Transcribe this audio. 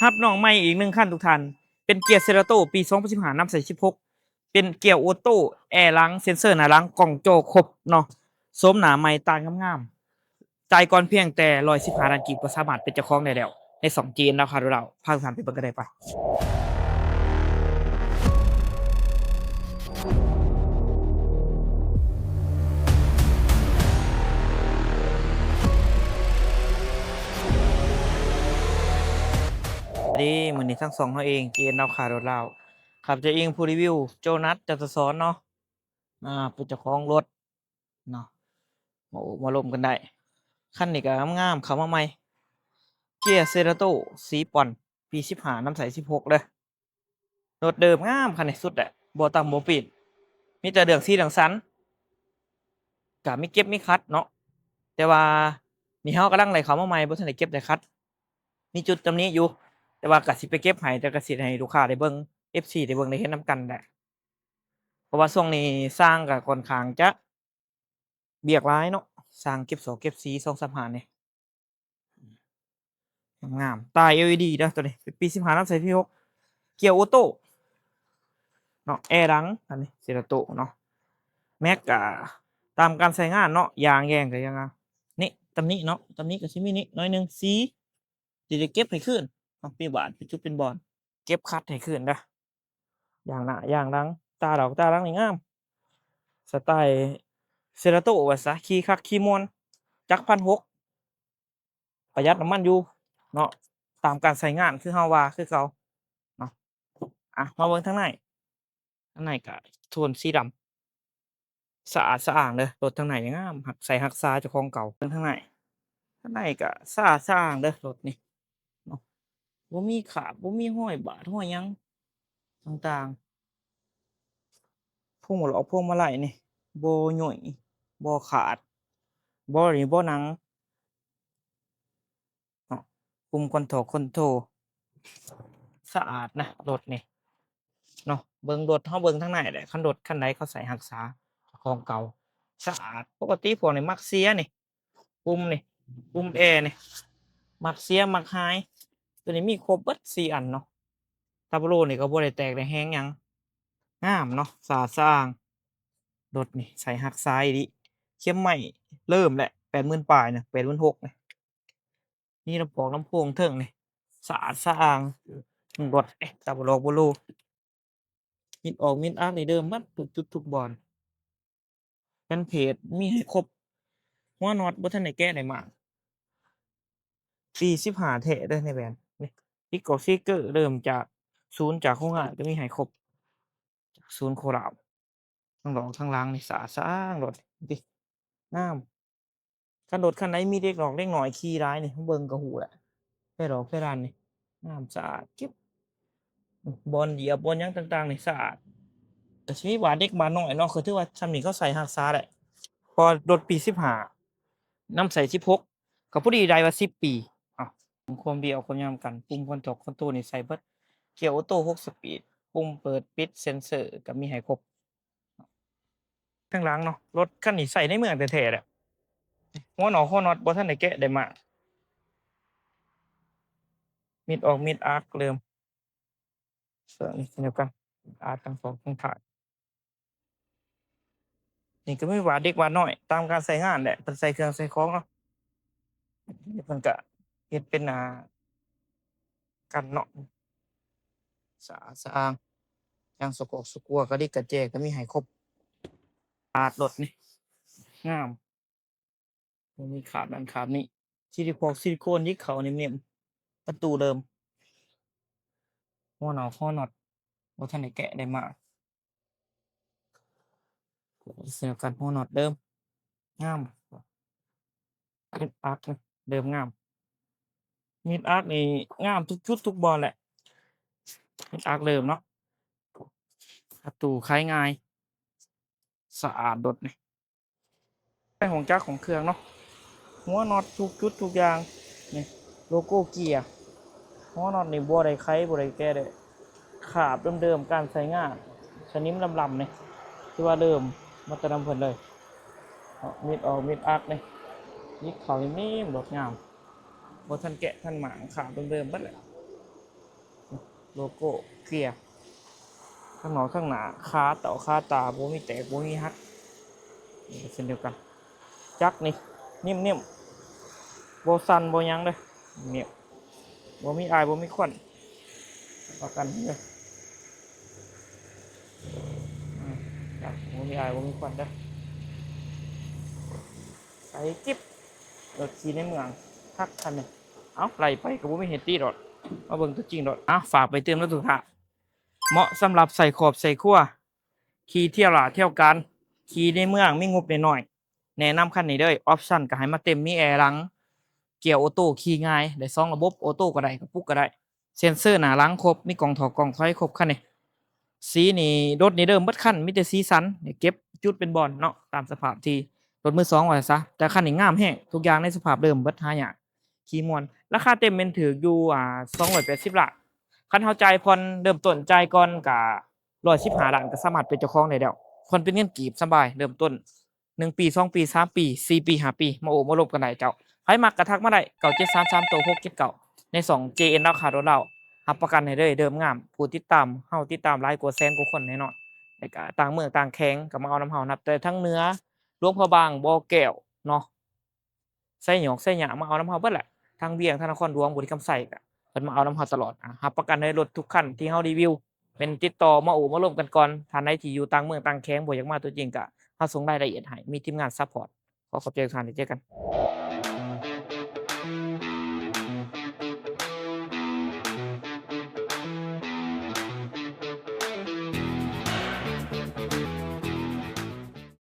ຮັບນ້ອງໃໝ່ອີກໜຶ່ງຄັນທຸກທ່ານ ເປັນເກຍເຊລາໂຕ ປີສອງພັນສິບຫ້າ ນຳໃສ່ສິບຫົກ ເປັນເກຍໂອໂຕ້ ແອຫຼັງ ເຊັນເຊີໜ້າຫຼັງ ກ້ອງຈໍຄົບເນາະ ໂສມໜ້າໃໝ່ ຕາງາມໆ ຈ່າຍກ່ອນພຽງແຕ່ຮ້ອຍສິບຫ້າລ້ານກີບ ກໍສາມາດເປັນເຈົ້າຂອງໄດ້ແລ້ວ ໃນຊ່ອງ ເຈເອັນ ລາວຄ້າລົດລາວ ພາທຸກທ່ານໄປເບິ່ງກັນໄດ້ປະ. ດີ ມື້ນີ້ທັງຊ່ອງເຮົາເອງ ເຈເອັນ ລາວຄ້າລົດລາວ ຂ້າພະເຈົ້າເອງຜູ້ຣີວິວ ໂຈນັດ ຈັດຕະສອນເນາະ ອ່າ ເປັນເຈົ້າຂອງລົດເນາະ ມາໂອ້ມາລົມກັນໄດ້. ຄັນນີ້ກໍງາມໆ ເຂົ້າມາໃໝ່ ເກຍເຊລາໂຕ ສີ່ປ່ອນ ປີສິບຫ້າ ນຳໃສ່ສິບຫົກເດີ. ລົດເດີມງາມ ຄັນນີ້ສຸດແຫຼະ ບໍ່ຕຳບໍ່ປີ້ນ ມີແຕ່ເລື່ອງສີເລື່ອງສັນ ກະມີເກັບມີຂັດເນາະ. ແຕ່ວ່ານີ້ເຮົາກຳລັງໄດ້ເຂົ້າມາໃໝ່ ບໍ່ທັນໄດ້ເກັບໄດ້ຂັດ ມີຈຸດຕຳໜິຢູ່ ແຕ່ວ່າກະຊິໄປເກັບໃຫ້ ແຕ່ກະຊິໃຫ້ລູກຄ້າໄດ້ເບິ່ງ ເອັຟຊີ ໄດ້ເບິ່ງໄດ້ເຫັນນຳກັນແຫຼະ. ເພາະວ່າຊ່ວງນີ້ຊ່າງກະຂ້ອນຂ້າງຈະ ວຽກຫຼາຍເນາະ ຊ່າງເກັບສອກເກັບສີ ສອງສາມຮ້ານນີ້ ງາມໆ ຕາ ແອລອີດີ ເດີ ໂຕນີ້ ເປັນປີສິບຫ້າ ນຳໃສ່ສິບຫົກ ເກຍໂອໂຕ້ເນາະ ແອຫຼັງ ອັນນີ້ ເຊລາໂຕເນາະ ແມັກກະຕາມການໃຊ້ງານເນາະ ຢາງແຍງກະຍັງງາມ. ນີ້ຕຳໜິເນາະ ຕຳໜິກະຊິມີນີ້ໜ້ອຍໜຶ່ງ ສີ ຊິໄດ້ເກັບໃຫ້ຄືນເນາະ ມີບາດເປັນຈຸດເປັນບ່ອນ ເກັບຂັດໃຫ້ຄືນເດີ ຢ່າງໜ້າຢ່າງຫຼັງ ຕາດອກຕາຫຼັງນີ້ງາມ ສະໄຕເຊລາໂຕວ່າຊະ ຂີ່ຄັກຂີ່ມ່ວນ ຈັກພັນຫົກ ປະຢັດນ້ຳມັນຢູ່ເນາະ ຕາມການໃຊ້ງານຄືເຮົາວ່າຄືເກົ່າເນາະ. ອ່ະ ມາເບິ່ງທາງໃນ ທາງໃນກະໂທນສີດຳ ສະອາດສະອ້າງເດີ ລົດທາງໃນງາມ ຮັກໃຊ້ຮັກສາເຈົ້າຂອງເກົ່າ. ເບິ່ງທາງໃນ ທາງໃນກະສະອາດສະອ້າງເດີ ລົດນີ້ເນາະ ບໍ່ມີຂາບ ບໍ່ມີຮອຍບາດຮອຍຫຍັງຕ່າງໆ. ພວງມາລັຍ ພວງມາໄລນີ້ບໍ່ຫຍຸຍບໍ່ຂາດ ບໍ່ນີ້ບໍ່ໜັງ ເນາະ ປຸ່ມຄອນໂທຣ ຄອນໂທຣ ສະອາດນະລົດນີ້ເນາະ. ເບິ່ງລົດ ເຮົາເບິ່ງທາງໃນແຫຼະ ຄັນລົດຄັນໃດເຂົາໃຊ້ຮັກສາຂອງເກົ່າ ສະອາດ. ປົກກະຕິພວກນີ້ມັກເສຍນີ້ ປຸ່ມນີ້ ປຸ່ມແອນີ້ ມັກເສຍມັກຫາຍ ໂຕນີ້ມີຄົບເບິດສີ່ອັນເນາະ. ຕາໂບໂລນີ້ກໍບໍ່ໄດ້ແຕກໄດ້ແຮງຫຍັງ ງາມເນາະ ສະອາດສະອ້າງ. ລົດນີ້ໃຊ້ຮັກສາອີ່ຫຼີ ເຂັມໄມ້ເລີ່ມແຫຼະ ແປດໝື່ນປາຍນະ ແປດໝື່ນຫົກນະ. ມີລຳໂພງ ລຳໂພງເທິງນີ້ ສະອາດສະອ້າງ ລົດ ເອະ ຕາບໍ່ຫຼອກບໍ່ໂລ. ມິດອອກມິດອັກນີ້ເດີມໝົດທຸກຈຸດທຸກບ່ອນ. ແຜ່ນເພດມີໃຫ້ຄົບ ຫົວນັອດບໍ່ທັນໄດ້ແກະໄດ້ມ້າງ ສີ່ສິບຫ້າແທ້ເດີໃນແບນນີ້. ຕິດກອກສະຕິກເກີເລີ່ມຈາກສູນ ຈາກໂຮງງານກໍມີໃຫ້ຄົບ ສູນໂຄລາວ. ທັງດອກທັງຫຼັງນີ້ສະອາດສະອ້າງໂລດ ເຫັນຕິ ງາມ. ຄັນລົດຄັນໃດມີເດັກນ້ອຍເດັກນ້ອຍຂີ່ຫຼາຍນີ້ ເບິ່ງກໍຮູ້ແຫຼະ ແພດອກແພດານນີ້ງາມສະອາດ ເກັບ ບ່ອນຢຽບບ່ອນຫຍັງຕ່າງໆນີ້ສະອາດ. ກໍຊິມີບາດເດັກບາດນ້ອຍເນາະ ກໍຖືວ່າຊ່ຳນີ້ເຂົາໃສ່ຮັກສາໄດ້ ເພາະວ່າລົດປີສິບຫ້າ ນຳໃສ່ສິບຫົກ ກໍພໍດີໄດ້ວ່າສິບປີ. ເອົາ ຄວາມດີເອົາຄວາມງາມກັນ ປຸ່ມຄອນໂທຣ ຄອນໂທຣນີ້ໃສ່ເບິດ ເກຍໂອໂຕ້ຫົກສະປີດ ປຸ່ມເປີດປິດ ເຊັນເຊີກໍມີໃຫ້ຄົບ. ທາງຫຼັງເນາະ ລົດຄັນນີ້ໃຊ້ໃນເມືອງແທ້ໆແຫຼະ ຫົວນອກຫົວນັອດບໍ່ທັນໄດ້ແກະໄດ້ມ້າງ. ມິດອອກມິດອັກເລີ່ມ ເຄື່ອງນີ້ເຊັ່ນດຽວກັນ ອາດທັງສອງທາງທ້າຍ. ນີ້ກໍມີບາດເດັກບາດນ້ອຍຕາມການໃຊ້ງານແຫຼະ ເພິ່ນໃສ່ເຄື່ອງໃສ່ຂອງເນາະ. ເພິ່ນກະເຮັດເປັນ ອ່າ ກັນເນາະ ສະອາດສະອ້າງ. ຍາງສະກອກສະກົວ ກະດິກກະແຈກໍມີໃຫ້ຄົບ. ອາດລົດນີ້ງາມ ບໍ່ມີຂາບນັ້ນຂາບນີ້ ຊິລິຄອກຊິລິໂຄນ ຍິກເຂົ້າເໜັມໆ. ປະຕູເດີມ ຫົວນອກຫົວນັອດບໍ່ທັນໄດ້ແກະໄດ້ມ້າງ. ເຊັ່ນດຽວກັນ ຫົວນັອດເດີມ ງາມ. ມິດອັກເດີມງາມ ມິດອັກນີ້ງາມທຸກຈຸດທຸກບ່ອນແຫຼະ. ມິດອັກເດີມເນາະ ປະຕູໄຂງ່າຍ ສະອາດໂລດນີ້. ໃນຫ້ອງຈັກຫ້ອງເຄື່ອງເນາະ ຫົວນັອດທຸກຈຸດທຸກຢ່າງນີ້ ໂລໂກ້ເກຍ ຫົວນັອດນີ້ບໍ່ໄດ້ໄຂບໍ່ໄດ້ແກະເດ້ ຄາບເດີມໆ ການໃຊ້ງານ ສະໜິມລຳໆ ນີ້ ຖືວ່າເລີ່ມມາແຕ່ນຳເພິ່ນເລີຍເນາະ. ມິດອອກມິດອັກນີ້ ຍິກເຂົ້າເໜັມໆ ໂລດງາມ ບໍ່ທັນແກະທັນມ້າງ ຄາບເດີມໆເບິດແຫຼະ. ໂລໂກ້ເກຍ ທັງນອກທັງໜ້າ ຄາເຕົ້າຄາຕາ ບໍ່ມີແຕກບໍ່ມີຫັກ. ນີ້ກໍເຊັ່ນດຽວກັນ ຈັກນີ້ ນິ້ມໆ ບໍ່ສັ່ນບໍ່ຫຍັງເດີ້ ນີ້ ບໍ່ມີອາຍບໍ່ມີຄວັນ ປະກັນເດີ້. ອືມ ບໍ່ມີອາຍບໍ່ມີຄວັນເດີ້ ໃສກິບ. ລົດຂີ່ໃນເມືອງຄັກຄັນນີ້. ເອົ້າ ໄລ່ໄປກໍບໍ່ມີໃຜຕິດອກ ມາເບິ່ງຕົວຈິງໂລດ. ເອົ້າ ຝາກໄປເຕືອນນຳທຸກທ່ານ ເໝາະສຳລັບໃສ່ຄອບໃສ່ຄົວ ຂີ່ທ່ຽວລາດທ່ຽວການ ຂີ່ໃນເມືອງມີງົບນ້ອຍໆ ແນະນຳຄັນນີ້ເດີ້. ອອບຊັນກໍໃຫ້ມາເຕັມ ມີແອຫຼັງ ກຽວໂອໂຕ້ ຂີ່ງ່າຍ ໄດ້ສອງລະບົບ ໂອໂຕ້ກໍໄດ້ ກະປຸກກໍໄດ້ ເຊັນເຊີໜ້າຫຼັງຄົບ ມີກ້ອງຖອກກ້ອງຖອຍຄົບຄັນນີ້. ສີນີ້ ລົດນີ້ເດີມເບິດຄັນ ມີແຕ່ສີສັນ ເກັບຈຸດເປັນບ່ອນເນາະ ຕາມສະພາບທີ່ລົດມືສອງວ່າຊະ. ແຕ່ຄັນນີ້ງາມແຮງ ທຸກຢ່າງໃນສະພາບເດີມເບິດ ຫາຍາກ ຂີ່ມ່ວນ. ລາຄາເຕັມແມ່ນຖືກຢູ່ ອ່າ ສອງຮ້ອຍແປດສິບລ້ານ. ຄັນເຮົາຈ່າຍຜ່ອນເລີ່ມຕົ້ນ ຈ່າຍກ່ອນກະຮ້ອຍສິບຫ້າລ້ານ ກໍສາມາດເປັນເຈົ້າຂອງໄດ້ແລ້ວ. ຜ່ອນເປັນເງິນກີບສະບາຍ ເລີ່ມຕົ້ນໜຶ່ງປີ ສອງປີ ສາມປີ ສີ່ປີ ຫ້າປີ ມາໂອ້ມາລົມກັນໄດ້ເຈົ້າ. ໃຜມັກກໍທັກມາໄດ້ ເກົ້າເຈັດສາມສາມໂຕຫົກເຈັດເກົ້າ ໃນຊ່ອງ ເຈເອັນ ລາວຄ້າ ໂດລາວ ຮັບປະກັນໃຫ້ເລີຍ ເດີມງາມ. ຜູ້ຕິດຕາມເຮົາ ຕິດຕາມຫຼາຍກວ່າແສນກວ່າຄົນແນ່ນອນ ແລ້ວກໍຕ່າງເມືອງຕ່າງແຂວງກໍມາເອົານຳເຮົາ ນັບແຕ່ທາງເໜືອ ຫຼວງພະບາງ ບໍ່ແກ້ວເນາະ ໄຊຫຍອກ ໄຊຍະ ມາເອົານຳເຮົາເບິດແຫຼະ. ທາງວຽງ ທາງນະຄອນຫຼວງ ບໍລິຄຳໄຊ ກໍເພິ່ນມາເອົານຳເຮົາຕະຫຼອດ. ອາ ຮັບປະກັນໃນໃຫ້ລົດທຸກຄັນທີ່ເຮົາຣີວິວ ແມ່ນຕິດຕໍ່ມາໂອ້ມາລົມກັນກ່ອນ. ທ່ານໃດທີ່ຢູ່ຕ່າງເມືອງຕ່າງແຂວງ ບໍ່ຢາກມາຕົວຈິງ ກໍເຮົາສົ່ງລາຍລະອຽດໃຫ້ ມີທີມງານຊັບພອດ. ຂໍຂອບໃຈທຸກທ່ານ ເຈີກັນ.